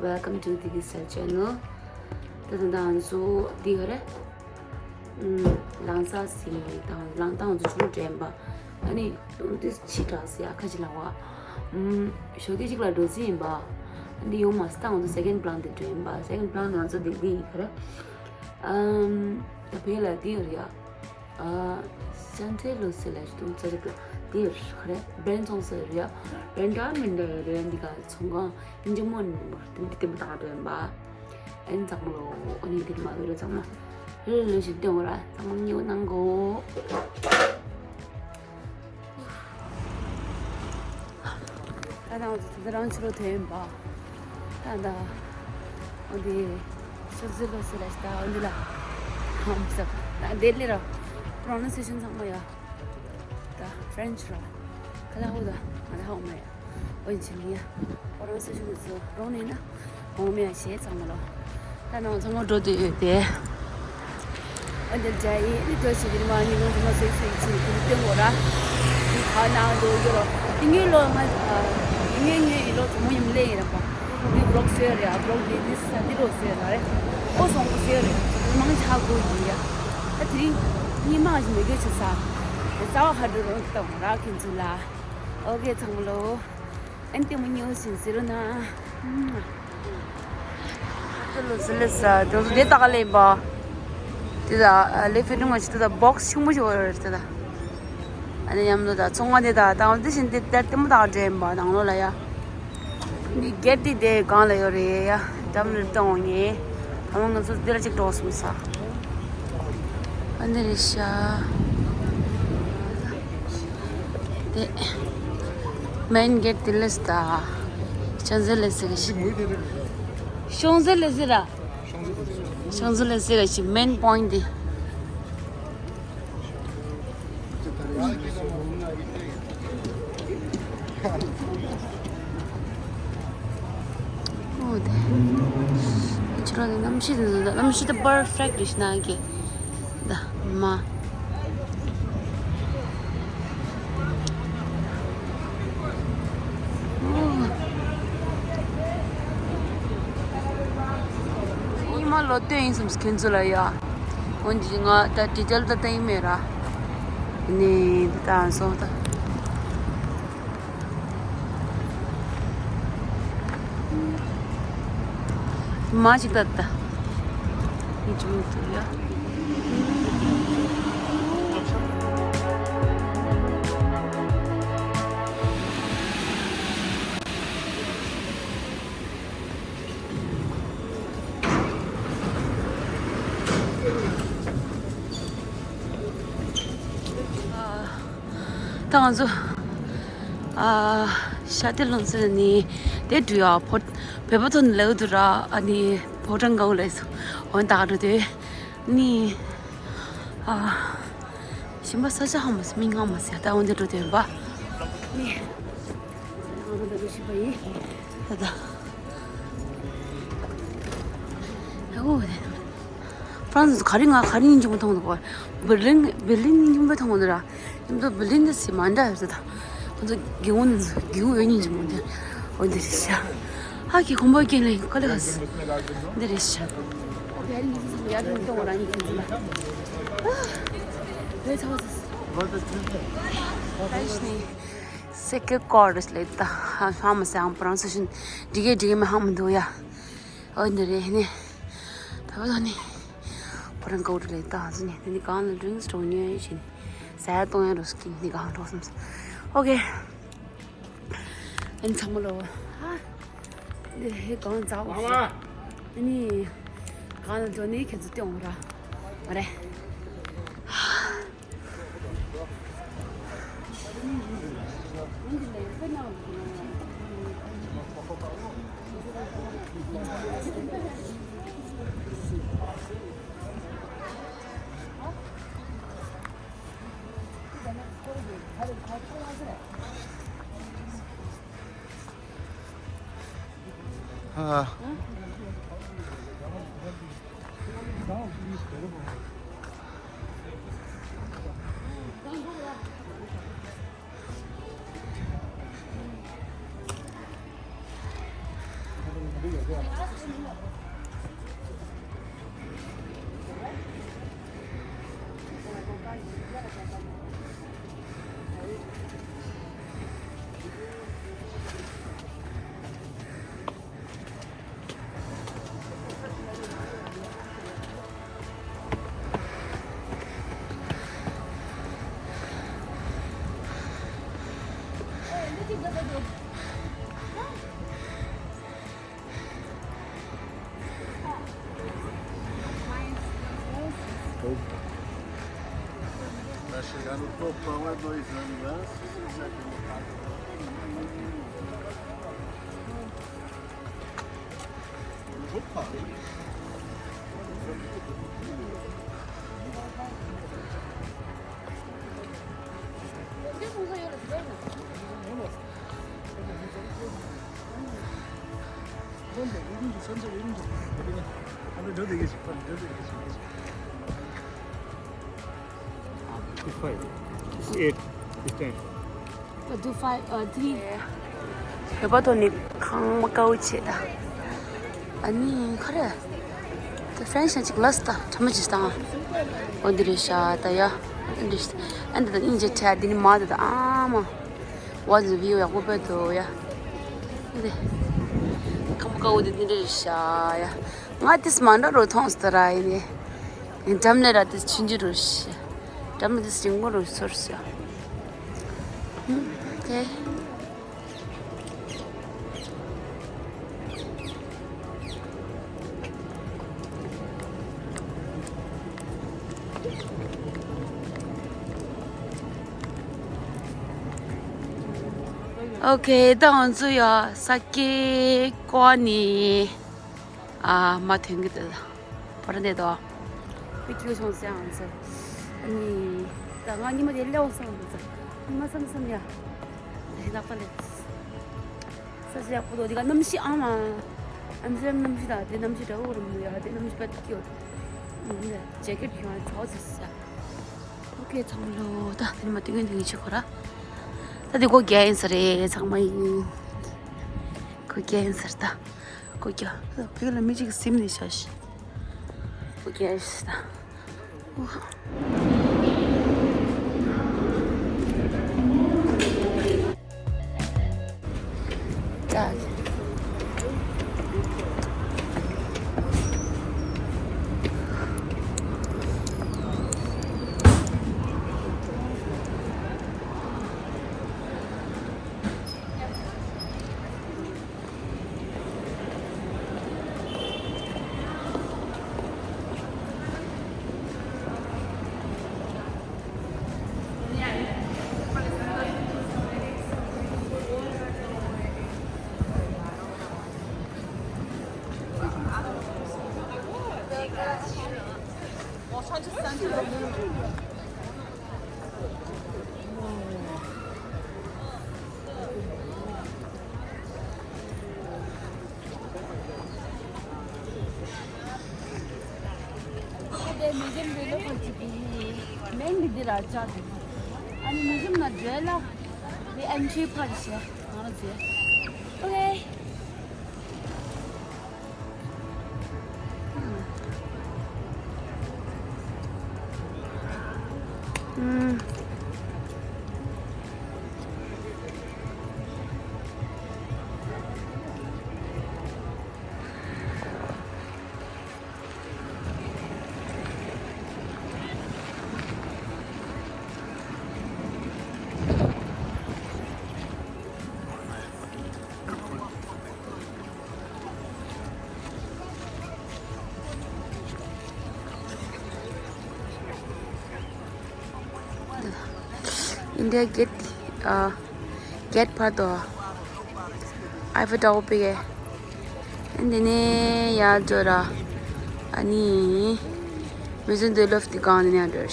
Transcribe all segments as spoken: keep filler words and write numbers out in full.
Welcome to Digi's Style Channel. ད་ད་ང་ཚོ་འདི་ག་རེ། ཨམ། ལང་ཚོ་ཟེར་དང་ལང་ཏང་ཚོ་ཆུང་དྲན་པ། ཨ་ནི་འདི་ཕྱི་དྲགས་ཟེར་ཡ་ཁ་ཅིག་ལ་བ། ཨམ། ཞོགས་ཀས་གཅིག་ལ་འགྲོ་རྩིས་ཡིན་པ། ཨ་ནི་ཡོང་མ་སྟངས་ཚོ་second plan དེ་དྲན་པ། second plan ང་ཚོ་འདི་འདི་ཡིན་ག་རེ། ཨམ། ད་བོད་ལ་འདི་ཡོད་རེད་ཡ། ཨ། ཤན་ཐེ་ལོ་སི་ལ་ཞིག་ཏུ་ཚ་ཞིག་ཏུ་དེ་ཡོད་རེད། བན་ཙོང་སི་རེད་ཡ། བན་ཏྲ་མིན་ཏྲ་ཡོད་རེད། འདི་ག་ཚོང་ཁང་ཨིན་ཇི་མོ་ནི་མོ་དེ་འདི་དེ་མི་དག་འདྲ་ཡིན་པ། ཨན་ཚང་མ་ལོ། ཨ་ནི་འདི་མ་བི་རོ་ཚང་མ་ལོ་ལོ་ཞིག་སྟོན་གོ་ར། ཚང་མ་ཉེ་བོ་གནང་གོ། ད་ང་ཚོ་དེ་རང་ཕྱི་ལོགས་ཐོན་ཡིན་པ། ད་ད། འོ་དེ། ཤོག་ཟི་ལོ་སི་ལ་ཤི་ད་འོ་དེ་ལ། ཧམ་སབ། ད་དེ་ལི་ར། pronunciation ཚང་མ་ཡ། ད་French ར། ཁ་ལ་ཧོ་ད། ང་ད་ཧོ་མ་ཡ། འོ་ཡིན་ཕྱིན་ཡ། pronunciation དེ་ཚོ་རོང་ནས་ན། གོང་མའི་གཞས་ཚང་མ་ལོ། ད་ནང་ཚང་མ་འགྲོ་འདོད་ཡོད་དེ། ཨ་འདིར་འདྲ་ཡིན་ནི་འགྲོ་ཞིག་གི་མ་ནི་ནང་ཚང་མ་སེ་སེ་ཆེ་གི་སྟོན་གོ་ར། འདི་ཁ་ནང་འགྲོ་རྒྱུ་རོ། འདི་ངའི་ལོ་ང་། འདི་ངའི་ངའི་ལོ་དུ་མོ་ཡིན་ལེ་ཡིན་ར་པ། འདི་vlog ཟེར་རེད་ཨ། vlog འདི་འདི་ས་འདི་རོ་ཟེར་ར་རེད། ཨོ་སོང་གོ་ཟེར་རེད། མང་ཆ་གོ་ཡིན་ཡ། ད་དེ་རིང་ཉི་མ་ཞིག་མེད་རྒྱུ་ཆེ་ས། རྩ་བ་ཁ་འགྲོ་རོང་བཏང་ར་ཁྱེད་ཚོ་ལ། ཨོ་ཁེ་ཚང་མ་ལོ། ཨན་ཏེ་མོ་ཉོ་ཞིན་ཟེར་ན། ལོ་ཟི་ལེ་ས་དེ་ཚོ་དེ་ལྟ་ག་ལེན་པ། དེ་ད་ལེ་ཕི་ནུ་མ་ཞིག་དེ་ད་བོག་སི་ཆུང་མོ་ཞིག་ཡོད་རེད་དེ་ད། ཨ་ནི་ཡམ་དུ་ད་ཚོང་ང་དེ་ད་ད་དེ་བཞིན་དེ་ལྟ་ལྟད་མོ་ད་འདྲེན་པ་ནང་ལོགས་ལ་ཡ། འདི་གེ་ཊི་དེ་སྒང་ལ་ཡོད་རེད་ཡ། འགྲམ་ལ་གཏོང་ངེས། ད་མ་ང་ཚོ་འདི་ལ་གཅིག་འགྲོ་སོང་ས། ཨ་འདི་རེད་ཤག་དེ། མེན་གེ་ཊི་དེ་ལས་ད། ཤང་ཟི་ལེ་ཟི་གི་ཤི། ཤང་ཟི་ལེ་ཟི་ར། ཤང་ཟི་ལེ་ཟི་གི་ཤི་མེན་པོ་ཡིན་ཊི་དེ། ཨོ་དེ། ཁྱོད་རང་གནམ་གཤིས་འདི་ཚོ་གནམ་གཤིས་དེ་པར་ཕེག་ཊི་རེད་ཤི་ན་གི། ད་མ། ཨོ། ཉི་མ་ལོ་སྟོན་ཡིན་བསམ་ཁྱོད་ཚོ་ལ་ཡ། འོན་ཀྱང་ང་ད་ཌི་ཊེལ་ད་བལྟ་ཡི་མེད་ར། ནི་འདི་ད་སོང་ད། མ་ཅིག་ད་ད། ཡིན་ཅི་མི་ཐུབ་ཡ། ད་ང་ཚོ། ཨ། ཤ་ཏི་ལོན་ཟེར་ནི། དེ་འདྲ་ཡ་བོད། བོད་པ་ཚོ་ནི་ལེའུ་དུ་ར། ཨ་ནི་ཕོ་བྲང་གའུ་ལས་སུ། འོན་ད་ག་འགྲོ་དེ། ནི། ཨ། ཞིམ་པ་ས་ཆ་ཧ་མ་སི་མི་ང་མ་སི་ད་འོན་དེ་འགྲོ་དེ་ཡིན་པ། ནི། ང་རང་ད་འགྲོ་ཤི་པ་ཡིན། ད་ད། ཨ་འོ་དེ། ཧྥ་རན་སི་ག་རེ་ང་ག་རེ་སྙིང་རྗེ་མོ་མཐོང་འདུག་གོ། བྷི་ལིན་བྷི་ལིན་སྙིང་རྗེ་མོ་མཐོང་འདུག་ར། ཉིན་ཐོ་བྷི་ལིན་དེ་སི་མ་འདྲ་ཡོད་ད། ཁོ་ཚོ་སྒེའུ་ཁུང་སྒེའུ་ཁུང་ཡོད་སྙིང་རྗེ་མོ་འདི། འོ་འདི་རེད་ཤག་ཨ་ཁྱི་གོམ་པ་སྐྱེལ་ལེ་ག་ལེ་ག་སི། འདི་རེད་ཤག་སེ་ཀེ་ཀོར་རེད་ལེ་ད། ཧ་མ་སེ་ཨང་པོ་རང་སུ་ཤིན་འགྲིག་གེ་འགྲིག་གེ་མི་ཧ་མི་འདུག་ཡ། འོ་འདི་རེད་ནི། ད་བ་ད་ནི། ཕོ་རང་ཀའུ་ཏི་ལེ་ད་ཟི་ནི་དེ་ནི་གང་ལ་ཌི་རིང་སི་འགྲོ་ཉོས་ཡོད་ཤིན། ཟ་ཡ་གཏོང་ཡ་རོ་སི་ཀིན་ནི་གང་འགྲོ་སོང་། ཨོ་ཁེ། ཨན་ཚང་མ་ལོ། ཧ། འདི་ཧེ་གང་ཛའོ་ཤི། ཨ་ནི། གང་ལ་འགྲོ་ནི་ཁྱེད་ཚོ་སྟོན་འོང་ར། མ་རེད། It's five. It's eight. It's ten. Two, five, uh, three. བོད་པ་ཐོག་ནས་ཁང་མ་དཀར་པོ་བྱས་ད། ཨ་ནི་ཁ་རེ། ད་ཧྥ་རན་ཤ་ཅིག་ལས་ད་ཁྲ་མ་ཅིག་བཏང་། འོ་འདི་རེད་ཤག་ད་ཡ། འདི་རེད་ཤག་ཨ་འདི་ད་སྙིང་རྗེ་ཆེ། འདི་ནི་མ་ད་ད་ཨ་མ། ཝ་ཛི་བིའུ་ཡག་པོ་དཔེ་འདུག་ཡ། འདི། ཁང་པ་དཀར་པོ་འདི་འདི་རེད་ཤག་ཡ། ང་དེས་མ་འདྲ་རོ་མཐོང་སྟེ་ར་ཡིན་ནི། འགྲམ་ལས་ར་དེ་ཆུང་ཆུང་རེད་ཤག་འགྲམ་དེ་ཆུང་ངུ་རེད་ཤག་ཨོ་ཁེ། ཨོ་ཁེ། ད་ང་ཚོ་ཡ་ས་ཀེ་ཀོ་ནི། ཨ་མ་ཐོན་གི་འདུག་བར་འདི་དོ། བི་ཀྱུ་ཆུང་སེ་ཨང་ཚེ། ཨ་ནི། ད་ང་ཉི་མ་དེ་ལེའོ་སང་འདུག་ཉི་མ་བསམ་བསམ་ཡ། དེ་ནག་པ་ལེ། ས་ཆ་ཡག་པོ་འདུག་དེ་ག་གནམ་གཤིས་ཨང་མ། ཨམ་སི་ཊར་ཌམ་གནམ་གཤིས་དང་དེ་གནམ་གཤིས་འདྲ་བོ་རུ་མི་འདུག་ཡ། དེ་གནམ་གཤིས་དཔེ་སྐྱིད་པོ་འདུག་ཇེ་ཀེཊ་གྱོན་ཚ་བོ་ཚ་ས། ཨོ་ཁེ་ཚང་མ་ལོ། ད་དེ་ནི་མ་དུས་ཀྱི་དུས་ཀྱི་ཆེ་ཁོ་ར། ད་དེ་སྒོ་རྒྱག་ཡིན་ས་རེད། ཚང་མ་ཡིན། སྒོ་རྒྱག་ཡིན་ས་རེད་ད། སྒོ་རྒྱག་ཕ་གི་ལ་མི་གཅིག་གིས་ཟིན་ནས་བཞག་ཤག་སྒོ་རྒྱག་ཡིན་ས་རེད་ད། དེ་མི་འཇམ་དེ་ལོ་ཁོ་ཅིག་གི་མིང་གི་འདི་ར་ཅག་འདི། ཨ་ནི་མི་འཇམ་ན་འདྲེ་ལ་དེ་ཨན་ཆི་ཕ་གི་ཤེ་ང་རང་ཚོས། ཨོ་ཁེ། ཨུམ། ཨིན་ཌི་ཡ་གེ་ཊི། ཨ། གེ་ཊི་ཕར་དོ། ཨའི་ཕེལ་ཊ་ཝར་པེ་གེ། འདི་ནས་ཡར་འགྲོ་ར། ཨ་ནི། མི་ཛེམ་དེ་ལོབ་དེ་གང་ནས་ཡར་འགྲོ།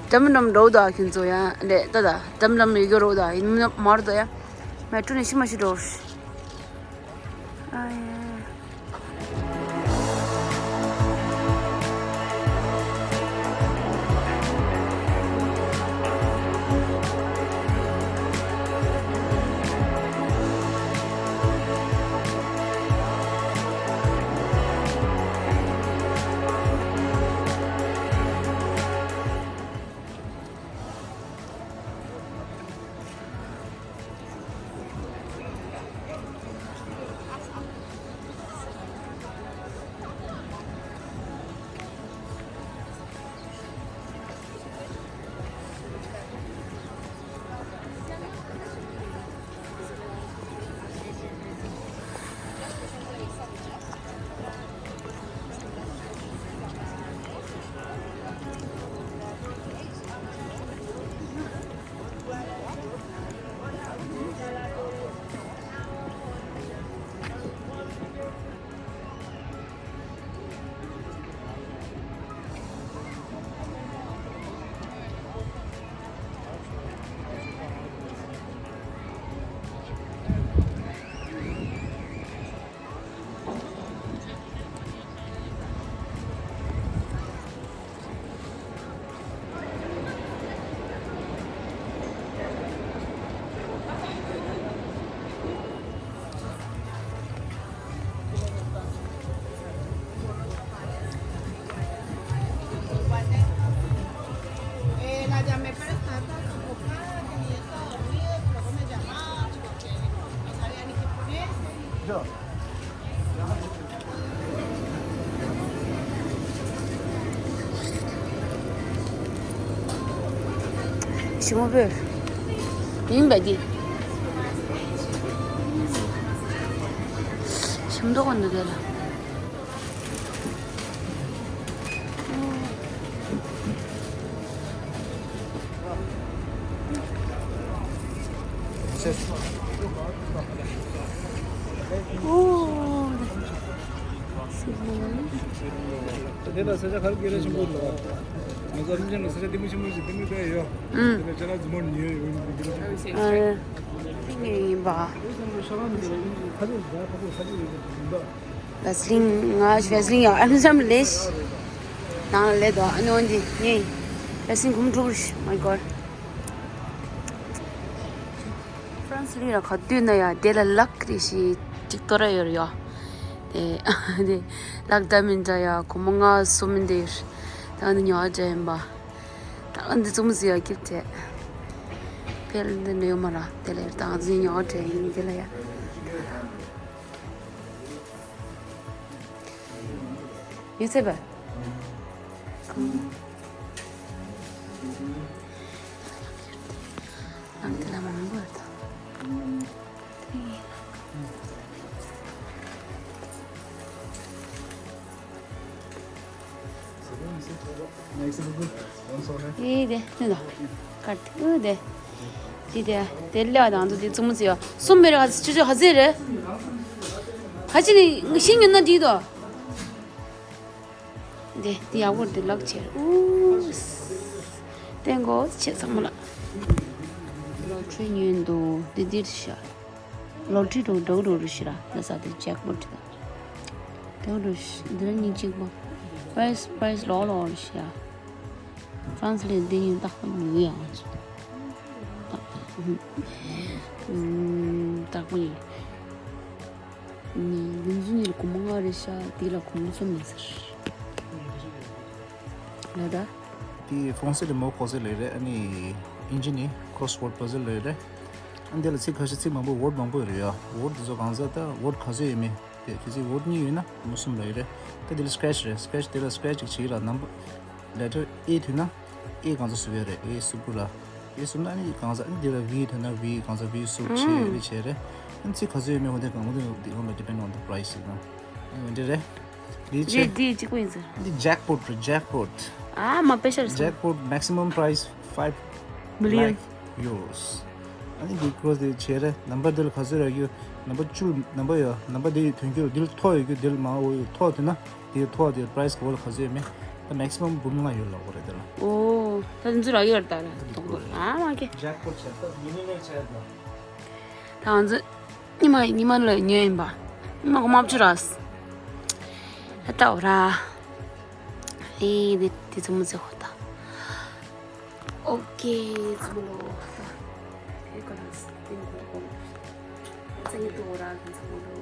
འགྲམ་འགྲམ་འགྲོ་དོ་ཁྱོད་ཚོ་ཡ། ལེ་ད་ད། འགྲམ་འགྲམ་ཡོད་རྒྱུ་རོ་དོ། ཡིན་མ་རེད་དོ་ཡ། མེ་ཊྲོ་ནས་ཤི་མ་ཤི་འགྲོ། ཨ་ཡ། ཞིམ་པོ་བོད། ཡིན་པ་འདི། ཞིམ་མདོག་ག་འདུག་དེ་ལ། ཨོ། དེ་ལ་ས་ཆ་ག་རེ་སྐད་གྲགས་ཆེན་པོ་ལ། ང་ཚོ་རིན་ཆེན་ལ་ས་ཆ་ལྟད་མོ་ཆེན་པོ་ཞིག་ལྟད་མོ་བལྟ་ཡོད། ཨུམ། དེ་ལ་ཅ་ལག་རྫུན་མ་ཉོས་ཡོད་ཡིན་པ། ཨ། ཡིན་པ། ཕ་གི་ས་ཆ་ཡོད་པ་ཡིན་པ། བེ་སི་ལིན་ང་བེ་སི་ལིན་ཡང་ཨ་ནི་ཙམ་ལས། ནང་ལ་ལས་དོ་ཨ་ནི་འོན་ཏེ་ངས་བེ་སི་ལིན་གུམ་འཁྲུག་རུ་ཤི། My God། ཧྥ་རན་སི་ལི་ལ་ག་དུས་ན་ཡ་དེ་ལ་ལག་རེ་ཞིག་གཅིག་ཏོ་ར་ཡོད་རེད་ཡ། དེ་དེ་ལག་ད་མིན་ད་ཡ་སྒོར་མོ་ལྔ་གསུམ་མིན་དེ་ད་འདི་ཉོ་བ་འདྲ་ཡིན་པ། ད་འདི་ཙུམ་ཟི་ཡ་ཀིབ་དེ་ཕལ་འདི་འདྲ་ཡོད་མ་ར། དེ་ལས་ད་འདི་ཉོ་བ་འདྲ་ཡིན་དེ་ལ་ཡ། ཡོད་ཚད་པ། ནང་དེ་ལ་མང་པོ་ཡོད་ད། ཨེ་དེ་ནི་ད། ཀར་དེ་ཨུ་དེ། དེ་དེ་དེ་ལས་དང་དུ་དེ་ཙུམ་ཙི་ཡོད། གསུམ་མེ་ར་ཧ་ཅི་ཅི་ཧ་ཟེ་རེ། ཧ་ཅི་ནི་ཤིང་ཉོ་ན་དྲིས་དོ། དེ་དེ་ཡག་པོ་དེ་ལག་ཆེར་ཨུ། ཏེང་གོ་ཆེ་ཚང་མ་ལ། ལོ་ཁྲི་ཉོས་འདུག་དེ་དེར་ཤ། ལོ་ཁྲི་འགྲོ་འགྲོ་འགྲོ་རུ་ཤི་ར། ད་ས་དེ་ཇེག་པོ་ཊི་ད། འགྲོ་རུ་ཤི་འདི་ར་གཉིས་གཅིག་པོ། པ་རའི་སི་པ་རའི་སི་ལོ་ལོ་རུ་ཤི་ཡ། ཧྥ་རན་སི་ལས་འདི་ཡིན་རྟག་པ་ཉོ་ཡ་ང་ཚོ། རྟག་པ་ཡིན། ཡིན་ཚུལ་ཉིད་ལ་སྒོར་མོ་ལྔ་རེ་ཤ་དེ་ལ་སྒོར་མོ་གསུམ་མེད་ཟེར། ལ་ད། དེ་ཧྥ་རན་སི་ལ་མོ་ཁོ་སི་ལས་རེད། ཨ་ནི་ཨིན་ཇི་ནི་ཁོ་སི་ཝོར་ཌི་པ་ཟལ་ལས་རེད། ཨ་འདི་ལ་ཚིག་ཁ་ཤས་ཚིག་མང་པོ་ཝོར་ཌི་མང་པོ་རེད་ཡ། ཝོར་ཌི་དེ་ཚོ་གང་ཟག་ད་ཝོར་ཌི་ག་ཚོད་ཡོད་མེད་དེ་དེ་ཚིག་ཝོར་ཌི་གཉིས་ཡོད་ན་མོ་གསུམ་ལ་ཡོད་རེད། ད་དེ་ལ་སི་ཀེ་ཆི་རེད། སི་ཀེ་ཆི་དེ་ལ་སི་ཀེ་ཆི་ཅིག་བྱེད་ལ་ནམ་པ་ལེ་ཊར་ཨེ་ཐོན་ན་ཨེ་གང་ཚོད་བཟོ་ཡ་རེད། ཨེ་སུ་པུ་ར་ཨེ་སུ་ན་ཨ་ནི་གང་ཟག་ཨ་ནི་དེ་ལ་ཝི་ཐོན་ན་ཝི་གང་ཟག་ཝི་སུ་བྱེད་ཨེ་བྱེད་རེད། ཨ་ནི་ཚིག་ག་ཚོད་ཡོད་མེད་ཧོ་དེ་གང་ཧོ་དེ་དེ་གང་ལ་ཌི་པེན་ཌི་ཨོན་ད་པ་རའི་སི་ཡིན་ན་ཨ་ནི་འདི་རེད། འདི་ཆེ། འདི་འདི་གཅིག་པོ་ཡིན་ཟེར། འདི་ཇེག་པོ་ཊི་རེད། ཇེག་པོ་ཊི། ཨ་མ་པེ་ཤར་སོང་། Jackpot maximum price five million. Lakh euros. ཨ་ནི་འདི་ཁོ་སི་དེ་ཆེ་རེད། ནམ་པར་འདི་ལ་ག་ཚོད་རག་གི་ཡོད། ནམ་པར་བཅུ་ནམ་པར་ཡོད། ནམ་པར་འདི་ཐོན་རྒྱུ་འདི་ལ་ཐོ་ཡོད་རྒྱུ་འདི་ལ་མང་བོ་ཡོད། ཐོ་དེ་ན་དེ་ཐོ་དེ་པ་རའི་སི་ག་བོ་ལ་ག་ཚོད་ཡོད་མེད། ད་མེག་སི་མམ་འབུམ་ལྔ་ཡོད་ལབ་དགོས་རེད་དེ་ལ། ཨོ་ད་འདི་ཚོ་རག་གི་ཡོད་རེད་ད་ར། ཐོག་ཏུ་ཨ་མ་ཀེ། ཇེག་པོ་ཊི་ཆེ་ད་མི་ལི་ཡོ་ནེར་ཆེ་ད། ད་ང་ཚོ་ཉི་མ་ཉི་མ་ལ་ཉོས་ཡིན་པ། ཉི་མ་གོ་མ་བཅུ་ར། ད་ལྟ་འོ་ར། ཨེ་དེ་དེ་ཚོ་མི་ཚེ་ཧོ་ད། ཨོ་ཀེ་ཚོ་མི་ལོ་ད། ཨེ་ཀ་ལ་སྟེང་གོ་གོ། ཚ་ཉི་ཏུ་འོ་ར་གི་ཚོ་མི་ལོ།